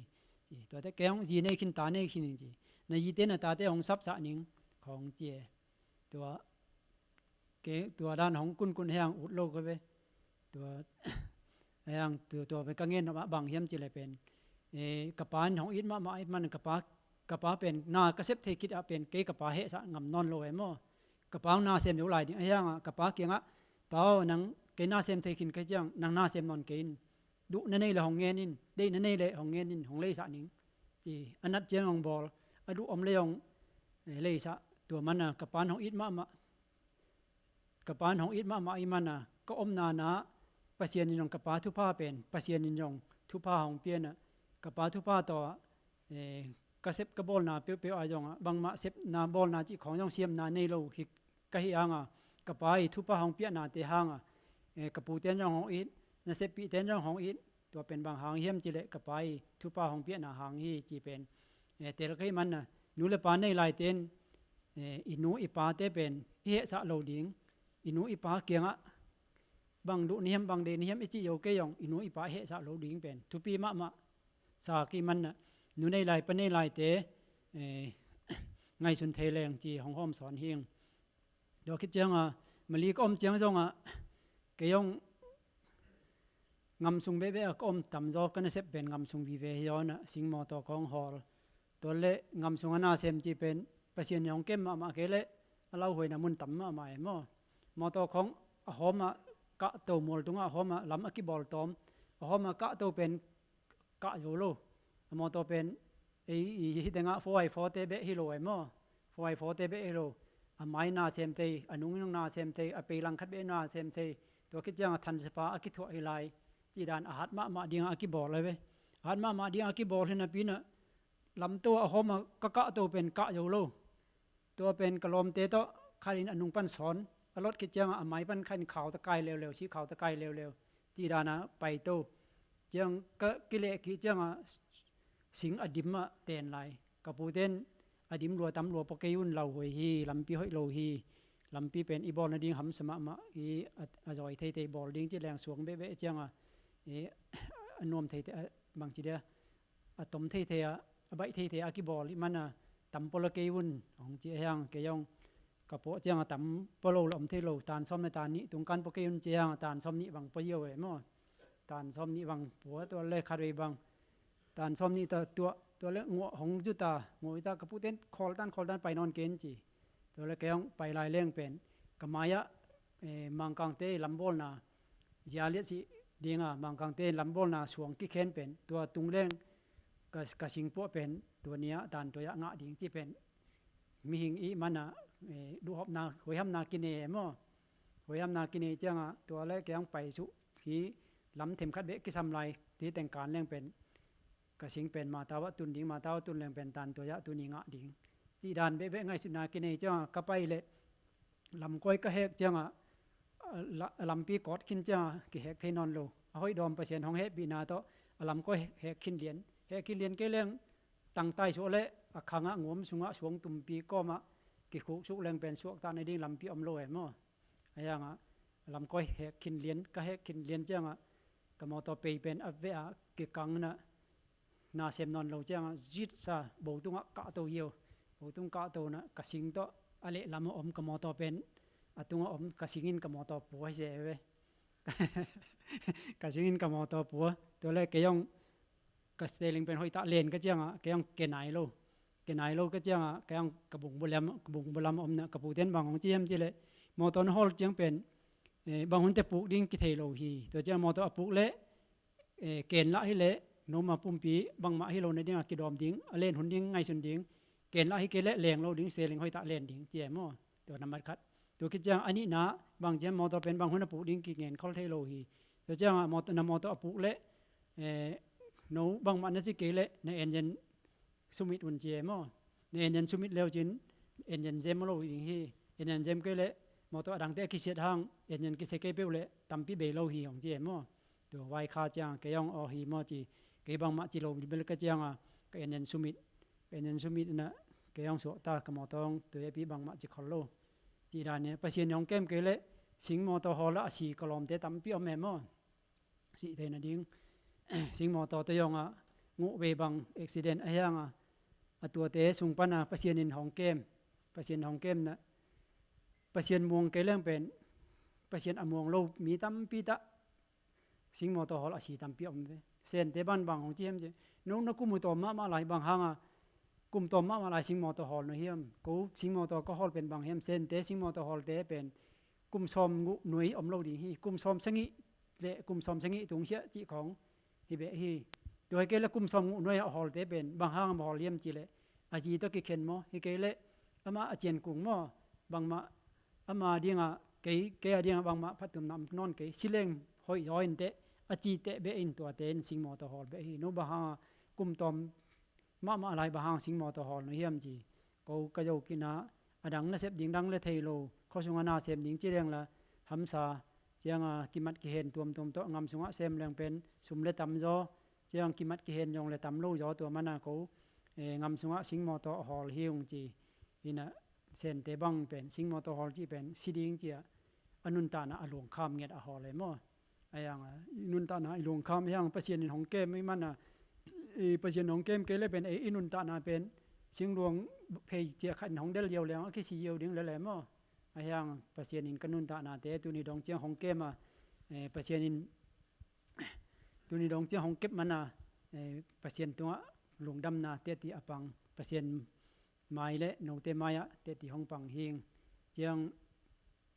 ci. Tuate kei hong zi nei khin ta nei khin ci. Na zite na tate hong sapsah ning khong ci e. Tua, kei tua dan hong kunkun hiang ut lo ka ve. Tua, hiang tua, tua ve ka ngen nop a bang hiam ci le pen, eh, ka pa in hong it mahmah ahih man ka pa, ka pa pen na ka sep thei khit ah pen kei ka pa hehsah ngam nawn lo e maw. Ka pa hong na sem zo lai ding a hiang a, ka pa kiang ah, "Pa aw, nang kei na sem thei khin ka hi ciang nang na sem nawn kei in. Duh na nei le hong ngen in, deih na nei le hong ngen in, hong leisah ning," ci. A nat ciang hong bawl, a duh om le hong, eh, leisah. Tua man a ka pa in hong it mahmah, ka pa in hong it mahmah ahih man a, ka omna na ah Pasian in zong ka pa thupha pen, Pasian in zong thupha hong pia na, ka pa thupha tawh a, eh, ka sep ka bawlna peuhpeuh ah zong a, bangmah sepna bawlna cih khong zong siamna nei lo hi ka hih hang a, ka pa i thupha hong piahnate hang a, eh, ka puten zong hong it, na seppihten zong hong it, tua pen bang hang hiam ci le ka pa i thupha hong piahna hang hi ci pen, eh, tel ka hih man a, nu le pa nei laiten, eh, i nu i pate pen i hehsah lo ding, i nu i pa kiangah bang duh ni hiam, bang deih ni hiam i cih zo kei zong, i nu i pa hehsah lo ding pen thupi mahmah sa ka hih man a, nu nei lai, pa nei laite, eh, ngaihsun thei leng ci hong hawm sawn hi ing. Tua khit ciang a, Mali ka om ciang zong a, kei zong ngam sung behbeh a ka om, tamzaw ka nasep pen ngam sung vive hi zaw na, sing mawtaw khong hawl. Tua le ngam sung a na sem ci pen Pasian in hong kem mahmah kei le a lauhuaina mun tam mahmah e maw. Mawtaw khong a hawm a kahto, mual tungah a hawm a lam a kibawl tawm, a hawm a kahto pen kah zo lo. A mawtaw pen ei i hi tengah four by four te beh hi lo e maw. Four by four te beh hi lo. A mai na sem thei, a nung nung na sem thei, a peilang khat beh na sem thei. Tua khit ciang a thansapa a kithuah hi lai. Cih dan a hat mahmah dingah a kibawl a ve. A hat mahmah dingah a kibawl hi napi na, lamto a hawm a ka kahto pen kah zo lo. Tua pen ka lawmte tawh khat in a nung pan sawn, a lot khit ciang a, a mai pan khat in khau ta kai leuleu, si khau ta kai leuleu. Cih dan a paito. Ciang ka kileh kik ciang a, sing a dim ah ten lai. Ka puten a dim lua tam lua pua kei un, lauhuai hi, lampi hoih lo hi. Lampi pen i bawl nading hamsa mahmah hi, a, a zawi theithei bawl ding ci leng suang behbeh ciang a, i, a nuam theithei, a, bangci dia, a tom theithei a, a baih theithei a kibawl ahih man a, tam pua la kei un, hong ci a hiang kei zong. Ka puah ciang a tam pua lo la om thei lo, tan sawm le tan nih tungkan pua kei un ci a hiang a, tan sawm nih bang pua ziau e maw. Tan sawm nih bang pua, tua le khatvei bang. Tan sawm nih ta tuah, tua le nguah hong zu ta, nguah ta ka puten khawl tan, khawl tan pai nawn kei in ci. Tua le kei hong pai lai leng pen, ka mai ah, eh, Mangkangte lambawlna, zia liat sih dinga Mangkangte lambawlna suang kikhen pen, tua tung leng ka, ka singpuah pen, tua ni ah dan tua ah ngah ding ci pen, mihing i man a, eh, duhhopna, huaihamna kinei e maw. Huaihamna kinei ciang a, tua le kei hong pai suh hi, lam themkhat beh kisam lai, ti teng kan leng pen, ka sing pen Matau ah tun ding, Matau ah tun leng pen tan tua ah tuni ngah ding. Cih dan behbeh ngaihsutna kinei ciang a, ka pai le lamkawi ka hek ciang a, a la-, a lampi kawt khin ciang a, kihek thei nawn lo. A hoih dawm Pasian hong hehpihna tawh, a lamkawi hek khin lian. Hek khin lian kei leng tangtai suah le a khang ah, ngum sungah, suang tumpi kawm ah, kikhuk suk leng pen suakta na ding lampi om lo e maw. A hiangah lamkoi hek khin lian, ka hek khin lian ciangah ka mawtaw pei pen a veh ah kikang na, na sem nawn lo ciangah zitsa bo tungah kahto hio. Bo tung kahto na ka sing tawh a leh lamah om ka mawtaw pen a tungah om, ka singin ka mawtaw pua hi se ve. Ka singin ka mawtaw pua. Tua le kei hong ka steering pen hoih tah len ka ciangah kei hong ke nai lo. Ke nai lo ka ciangah kei hong ka bung bulam, ka bung bulam om na ka puten bang hong ci hiam ci leh mawtaw na hawl ciang pen, eh, bang hunte puk ding kithei lo hi. Tua ciang mawtaw a puk leh, eh, ken lah hi leh noma pumpi bangmah hi lo na dingah kidawm ding, a len hun ding, ngaihsun ding. Ken lah hi kei leh leng lo ding, steering hoih tah len ding ci e maw. Tua nambat khat. Tua khit ciang a nihna bang ciang mawtaw pen bang hun a puk ding kingen khol thei lo hi. Tua ciangah mawtaw, na mawtaw a puk leh, eh, no bangmah na ci kei leh na engine sumit un ci e maw. Na engine sumit leu cin engine zem lo ding hi. Engine zem kei leh mawtaw a dangte a kisiat hang engine kisia kei peuh leh tampi bei lo hi hong ci e maw. Tua vai kha ciang kei hong aw hi maw ci, kei bangmah ci lo bilbel ka ciangah ka engine sumit, ka engine sumit na kei hong suakta ka mawtaw hong tuipi bangmah ci khol lo. Ci dan in Pasian hong kem kei leh sing mawtaw hawl ah a si ka lawmte tampi om e maw. Sih theihna ding sing mawtaw te zongah nguh vei bang accident a hiangah a tuate sung pana Pasian in hong kem, Pasian hong kem na, Pasian muang kei leng pen Pasian a muang lo mi tampi tah sing mawtaw hawl a si tampi om ve. Sente ban bang hong ci hiam ci, no na kum uh tawm mahmah lai bang hanga kum tawm mahmah lai sing mawtaw hawl no hiam? Ko sing mawtaw ka hawl pen bang hiam? Sente sing mawtaw hawlte pen kum sawm nguh nuai om lo ding hi. Kum sawm sagih le kum sawm sagih tungsiah cih khawng hi beh hi. Tua hi kei leh kum sawm nguh nuai a hawlte pen bang hang a hawl hiam ci leh a zi tawh kikhen maw, hi kei leh amah a cian kung maw, bangmah ama dingah kei, kei a dingah bangmah phattumna om nawn kei, si leng hoih zaw inteh a ci teh beh in tuate in sing mawtaw hawl beh hi. No bang hanga kum tawm mahmah lai bang hang sing mawtaw hawl no hiam ci. Ko ka zo kina a dang nasep ding dang le thei lo, khuasung a nasem ding ci leng la hamsa cianga kimat kihen tuamtuam tawh ngam sungah sem leng pen sum le tam zaw, ciang kimat kihen zong le tam lo zaw, tua mana ko, eh, ngam sungah sing mawtaw a hawl hi ung ci. Ina sente bang pen sing mawtaw hawl cih pen si ding cia a nuntakna a luangkham nget a hawl e maw. A hiang a nuntakna i luangkham hiang Pasian in hong kem i mana, i Pasian hong kem kei le pen ei i nuntakna pen singluang phei ciah khat in hong del ziau leng a kisi ziau ding lele maw. A hiang Pasian in ka nuntaknate tuni dong ciang hong kem a, eh, Pasian in tuni dong ciang hong kep mana, eh, Pasian tungah lungdamna teti a pang, Pasian mai le note mai-ah teti hong pang hing. Ciang,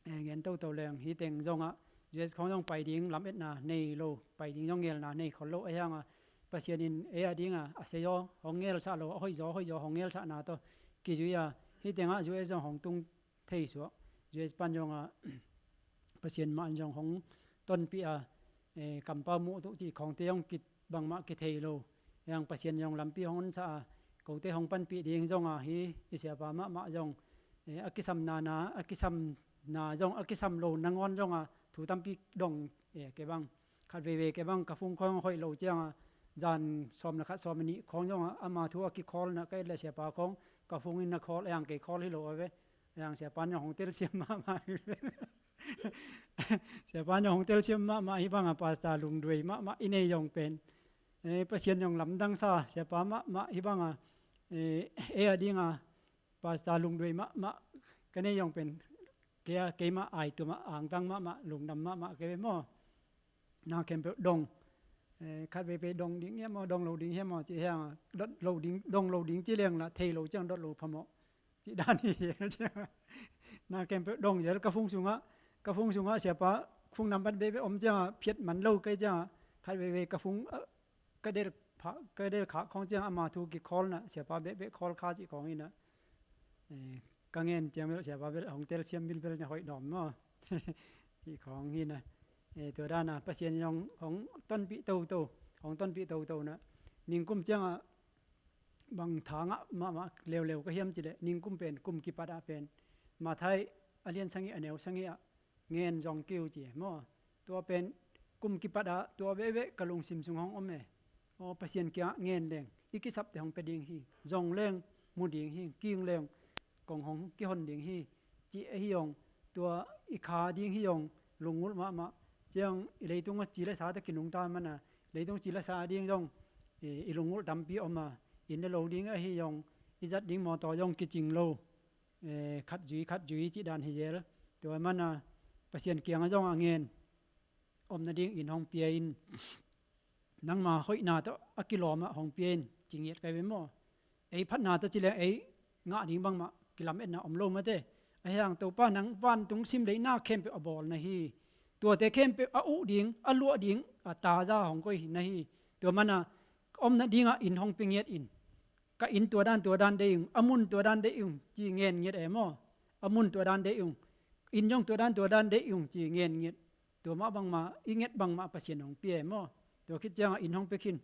eh, ngen toto leng hi teng zongah U S khawng zong pai ding lametna nei lo, pai ding zong ngelna nei khol lo a hianga Pasian in ei a dinga a sei zaw hong ngelsah lo, a hoih zaw, hoih zaw hong ngelsahna tawh kizui a, hi tengah U S zong hong tung thei suak. U S pan zongah Pasian mah in zong hong tonpih a, eh, kampau muh tuh cih khawngte zong kit bangmah kithei lo. Yang Pasian zong lampi hong honsa a, kote hong panpih ding zonga hi i siapa mahmah zong, eh, a kisamna na, a kisamna zong, a kisam lo nangawn zonga thu tampi dong, eh, kei bang. Khat veivei kei bang ka phung khawng hoih lo cianga zan sawm le khat sawm le nih khawng zonga ama thu a kikhawl na ka et le siapa khawng ka phung in na khawl, yang kei khawl hi lo a ve. Yang siapa in hong telsiam mahmah hi. Siapa in hong telsiam mahmah hi banga pasta lungduai mahmah i nei zong pen, eh, Pasian zong lamdang sa siapa mahmah hi banga, eh, ei a dinga pasta lungduai mahmah ka nei zong pen kei a, keimah ai tumah angtang mahmah lungdam mahmah kei ve maw. Na khempeuh dong, eh, khat veivei dong ding hiam maw, dong lo ding hiam maw ci hianga dot lo ding, dong lo ding ci leng la thei lo ciang dot lo phamawh. Cih dan hi zel ciang. Na khempeuh dong zel ka phung sungah, ka phung sungah siapa phung nambat behbeh om cianga phiat man lo kei cianga khat veivei ka phung, ah, ka del pha, ka del khak khawng cianga ama thu kikhawl na siapa behbeh khawl kha cih khawng hi na. Eh, ka ngen ciang bel siapa bel hong telsiam bilbel na hoih dawm maw. Cih khawng hi na. Eh, tua dana Pasian in hong, hong tonpih toto, hong tonpih toto na. Ningkum cianga bang tha ngah mahmah leuleu ka hiam cileh ningkum pen kum kipat ah pen Matthai a lian sagih a neu sagih ah ngen zong kiu ci maw. Tua pen kum kipat ah tua veve ka lungsim sung hong om e. Aw, Pasian kiangah ngen leng i kisapte hong pia ding hi. Zong leng mu ding hi. King leng kong hong kihon ding hi, cih ahi zong, tua i kha ding hi zong lunggulh mahmah. Ciang i leitung a ci le sa tawh kinungta mana, leitung ci le sa ding zong i, i lunggulh tampi om a, inn le lo ding ahi zong, i zat ding mawtaw zong kicing lo, eh, khat zui khat zui cih dan hi zel. Tua mana Pasian kiangah zong a ngen, om nading inn hong pia in, nangma hoihna tawh a kilawm ah hong pia in, ci ngiat kai ve maw? Ei phatna tawh ci leng ei ngah ding bangmah kilametna om lo mate. Ahi hang Topa nang vantung sim deihna khempeuh a bawl na hi. Tuate khempeuh a uh ding, a luah ding, a taza hong koih na hi. Tua mana om nadingah inn hong pia ngiat in. Ka inn tua dan tua dan deih ung, a mun tua dan deih ung, ci ngen ngiat e maw? A mun tua dan deih ung, inn zong tua dan tua dan deih ung, ci ngen ngiat. Tua mah bangmah, i nget bangmah Pasian hong pia e maw? Tua khit ciangah inn hong pia khin.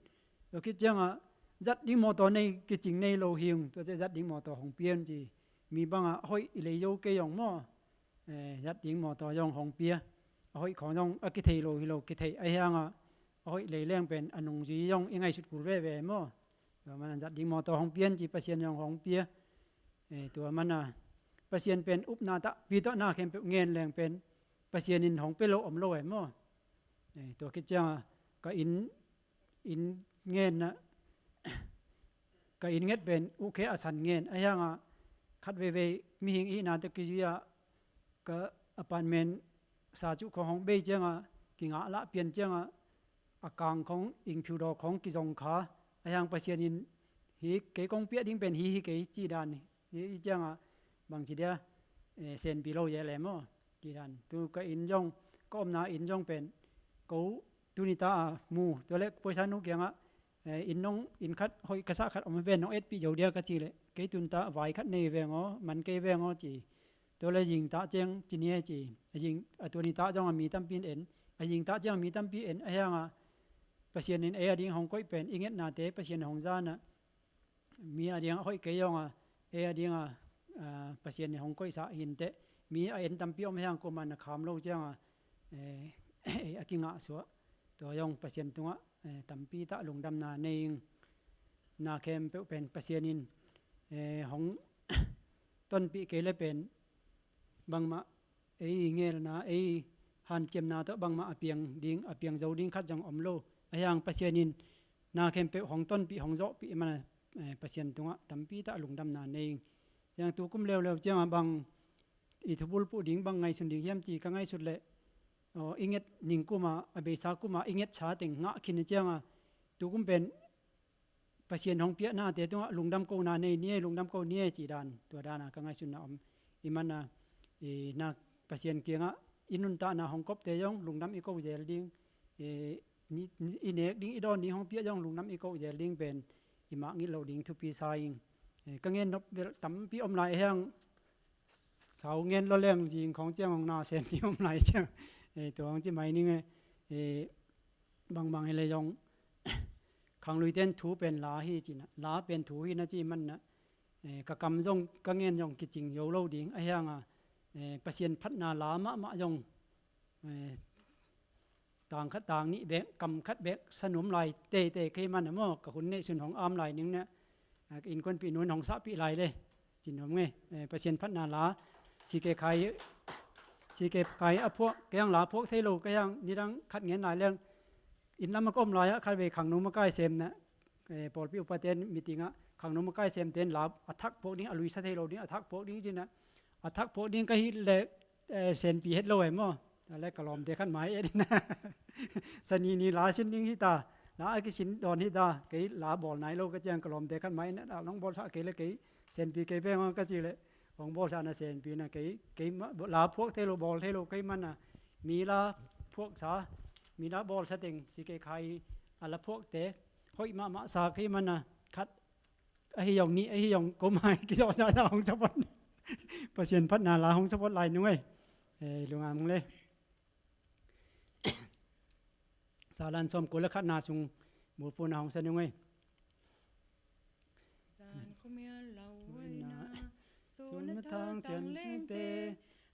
Tua khit ciangah zat ding mawtaw nei, kicing nei lo hi ung, tua ciah zat ding mawtaw hong pia un ci. Mi bangah a hoih i lei zo kei zong maw? Eh, zat ding mawtaw zong hong pia. A hoih khawng zong a kithei lo hi lo, kithei ahi hangah a hoih lei leng pen a nungzui zong i ngaihsut kul veve maw? Tua mana zat ding mawtaw hong pia un ci, Pasian zong hong pia. Eh, tua mana Pasian pen upna tah, pi tawh na khempeuh ngen leng pen Pasian in hong pia lo om lo e maw? Eh, tua khit ciangah ka inn, inn ngen na, ka inn nget pen ukhe a san ngen. Ahi hangah khat veivei mihing ihna tawh kizui ah ka apartment sa cuh khawng hong bei ciangah, kingah lah pian ciangah, a kang khawng, ingphiu daw khawng kizong kha. Ahi hang Pasian in hi kei kong piah ding pen hi hi kei ci dan hi, hi ciangah bangci dia, eh, senpi lo ye le maw? Ci dan. Tu ka inn zong, ka omna inn zong pen ko tuni ta a mu, tua le poisa nu kiangah, eh, inn nong, inn khat hoih ka sah khat om ven, nong etpih zo dia ka ci le, kei tuni ta vai khat nei veng aw, man kei veng aw ci. Tua le zing ta ciang ci ni e ci. A zing, a tuni ta zong a mi tampi in en. A zing ta ciang a mi tampi en. Ahi hangah Pasian in ei a ding hong koih pen i ngetnate Pasian hong zan ah, mi a dingah hoih kei zong a, ei a dingah, ah, Pasian in hong koihsa hi inteh. Mi a en tampi om hi hang, kuamah na kham lo ciangah, eh, ei a kingahsuah. Tua zong Pasian tungah, eh, tampi tah lungdamna nei ing. Na khempeuh pen Pasian in, eh, hong tonpih kei le pen bangmah ei ngelna, ei hanciamna tawh bangmah a piang ding, a piang zo ding khat zong om lo. Ahi hang Pasian in na khempeuh hong tonpih, hong zawhpih mana, eh, Pasian tungah tampi tah lungdamna nei ing. Ciang tu kum leuleu ciangah bang i thubulphuh ding, bang ngaihsun ding hiam ci ka ngaihsut leh, aw, i nget ning kumah, a beisa kumah i ngetsa teng ngah khin ciangah, tu kum pen Pasian hong piahnate tungah lungdam kona nei ni e, lungdam ko ni e ci dan, tua dana ka ngaihsunna om. I mana, i na Pasian kiangah i nuntahna hong kopte zong lungdam i ko zel ding, i, ni, ni, i nek ding, i dawn ding hong piah zong lungdam i ko zel ding pen i mah ngilh loh ding thupi sa ing. Eh, ka ngen nop bel tampi om lai, ahi hang sau ngen lo leng zing khawng ciang hong na senpi om lai ciang. Eh, tua hong ci mai ning e. Eh, bangbang hi le zong khangluite in thu pen la hi ci na, la pen thu hi na ci mana, eh, ka kam zong, ka ngen zong kicing zo lo ding. Ahi hangah, eh, Pasian phatna la mahmah zong, eh, tang khat tang nih bek, kam khat bek sa nuam lai teitei kei mana maw, ka hun neihsun hong am lai ning na, ah, ka innkuanpih nu in hong sahpih lai le. Ci nuam nge, eh, Pasian phatna la, C K Khai, C K Khai a phuak, kei hang la phuak thei lo, kei hang nidang khat ngen lai leng, inn lam a ka om lai ah khatvei khangno makai sem na, eh, pawlpi upate in meeting ah khangno makai semte in la a thak phuak ding, a lui sa thei lo ding, a thak phuak ding ci na, a thak phuak ding ka hih leh, eh, senpi het lo e maw? Tua le ka lawmte khat mai et in a, sa ni ni la sin ding hi ta, la a kisin dawn hi ta, kei la bawl nai lo ka ciang ka lawmte khat mai in a, la nong bawlsak kei le kei senpi kei veng aw ka ci le, hong bawlsak na senpi na kei, kei ma, la phuak thei lo, bawl thei lo kei mana, mi la phuaksa, mi la bawlsa teng, C K Khai a la phuakte hoih mahmah sa kei mana, khat ahi zong, nih ahi zong, ko mai kizawhsa sa hong support. Pasian phatna la hong support lai nung ei. Eh, lungam hong le. Salan sawmkul le khatna sung bulpuna hong sa nung ei. Zan khuamial lo hoina, sun a thang sian lengte,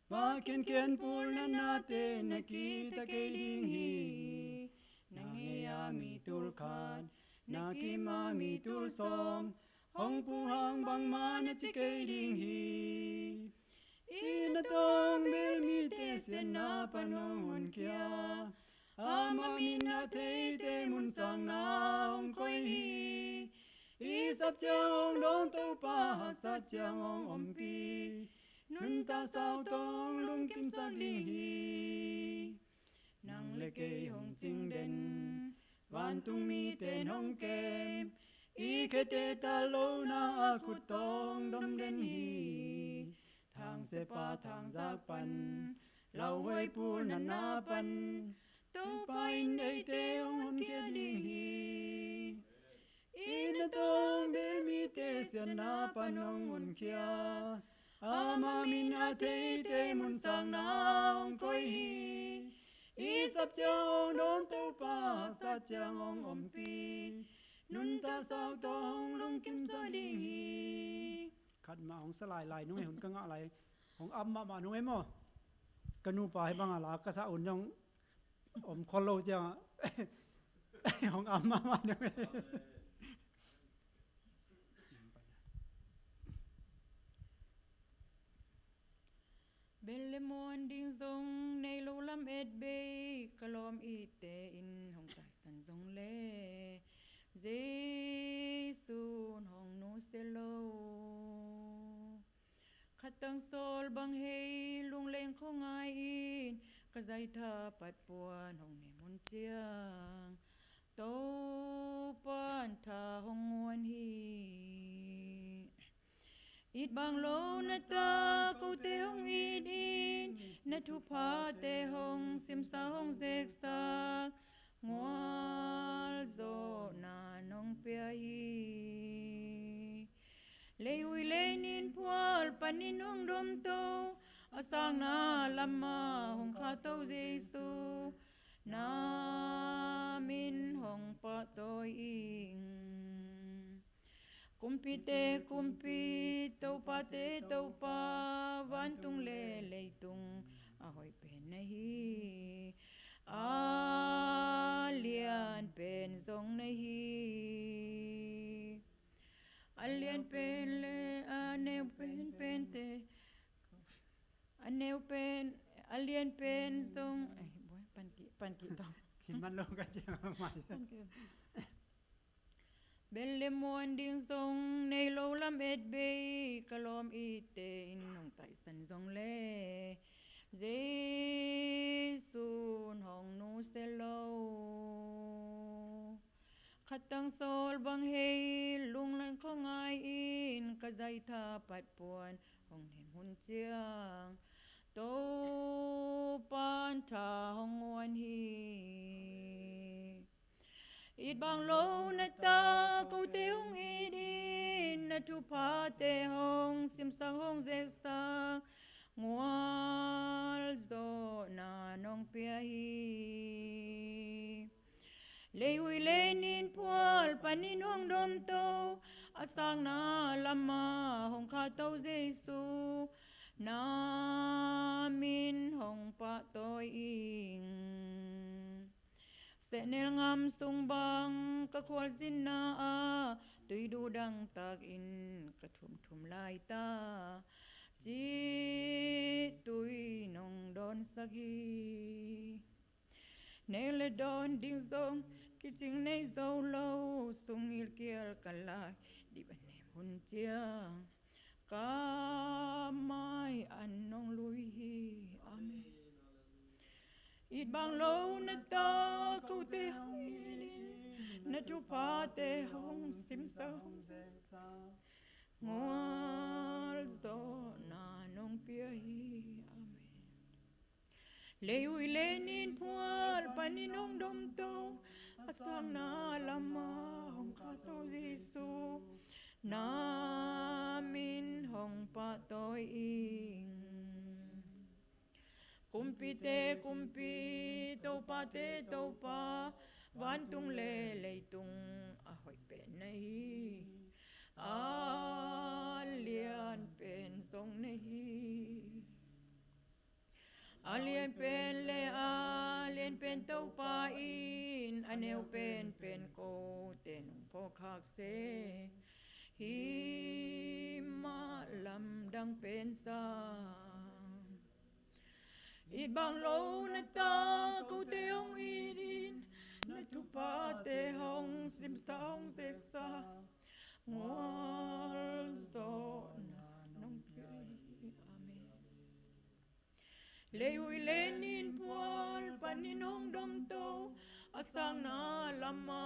va kiankian pul na nate, na kita kei ding hi. Na ngei a mi tul khat, na kim a mi tul sawm, hong phuh hang bangmah na ci kei ding hi. I na tawng bel mite siatna pan hong honkhia, ama min a theite mun sangna hong koih hi. I sap ciang hong dawng Topa, haksat ciang hong ompih, nuntak sau tawh hong lungkimsak ding hi. Nang le kei hong cing den, vantung mite hong kem, i khete ta lo na a khut tawh hong dom den hi. Thangsiahpa thangzak pan, lauhuai pul natna pan, Topa in eite hong honkhia ding hi. I na tawng bel mite siatna pan hong honkhia, ama min a theite mun sangna hong koih hi. I sap ciang hong dawng Topa, haksat ciang hong ompih, nuntak sau tawh hong lungkimsak ding hi. Khat mah hong sa lailai nung e, hun ka ngah lai. Hong am mahmah nung e maw. Ka nupa hi bangah la ka sa un zong om khol lo ciangah hong am mahmah nung e. Bel le muan ding zong nei lo lam et bei, ka lawm itte in hong taisan zong le Jesu in hong nusia lo. Khat tang sawl bang hei, lungleng khuangai in, ka zaitha pat puan hong nem hun ciang, Topa'n tha hong nguan hi. It bang lo na ta kote hong it in, na thuphate hong simsak hong zeksak, ngualzawhna nong pia hi. Leihui leinin phual panin hong domto, a sangna lamah hong khahto Jesu, na min hong pahtawi ing. Kumpite kumpi, topate topa, vantung le leitung a hoih pen na hi, a lian pen zong na hi. A lian pen le a neu pen pente, a neu pen, a lian pen zong, ai, buai, pan kih, pan kih tawh. Sin man lo ka ciang a mai. Pan kih. Bel le muan ding zong nei lo lam et bei, ka lawm itte in hong taisan zong le Jesu in hong nusia lo. Khat tang sawl bang hei, lungleng khuangai in, ka zaitha pat puan hong nem hun ciang, Topa'n tha hong nguan hi. It bang lo na ta kote hong it in, na thuphate hong simsak hong zeksak, ngualzawhna nong pia hi. Leihui leinin phual panin hong domto, a sangna lamah hong khahto Jesu, na min hong pahtawi ing. Sehnel ngam sung bang ka khualzinna ah, tuidu dangtakin ka thumthum laita, cih tui nong dawnsak hi. Nek le dawn ding zong kicing nei zo lo, sung gilkial ka lai dip a nem hun ciang, ka mai an nong lui hi. Amen. It bang lo na ta kote hong it in, na thuphate hong simsak hong zeksak, ngualzawhna nong pia hi. Amen. Leihui leinin phual panin hong domto, a sangna lamah hong khahto Jesu, na min hong pahtawi ing. Kumpite kumpi, topate topa, vantung le leitung a hoih pen na hi, a lian pen zong na hi. A lian pen le a lian pen Topa in, a neu pen pen kote nong phawkkhak se, Hih mah lamdang pen sa. It bang lo na ta kote hong it in, na thuphate hong simsa hong seksa, gualzawhna nong pia hi. Amen. Leihui le nin phual panin hong domto, a sangna lama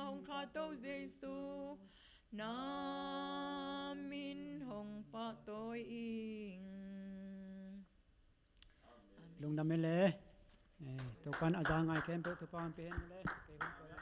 hong khahto Jesu, na min hong pahtawi ing. Lungdam e le. Eh, Topan a za ngai khempeuh Topan pen le. Kei hun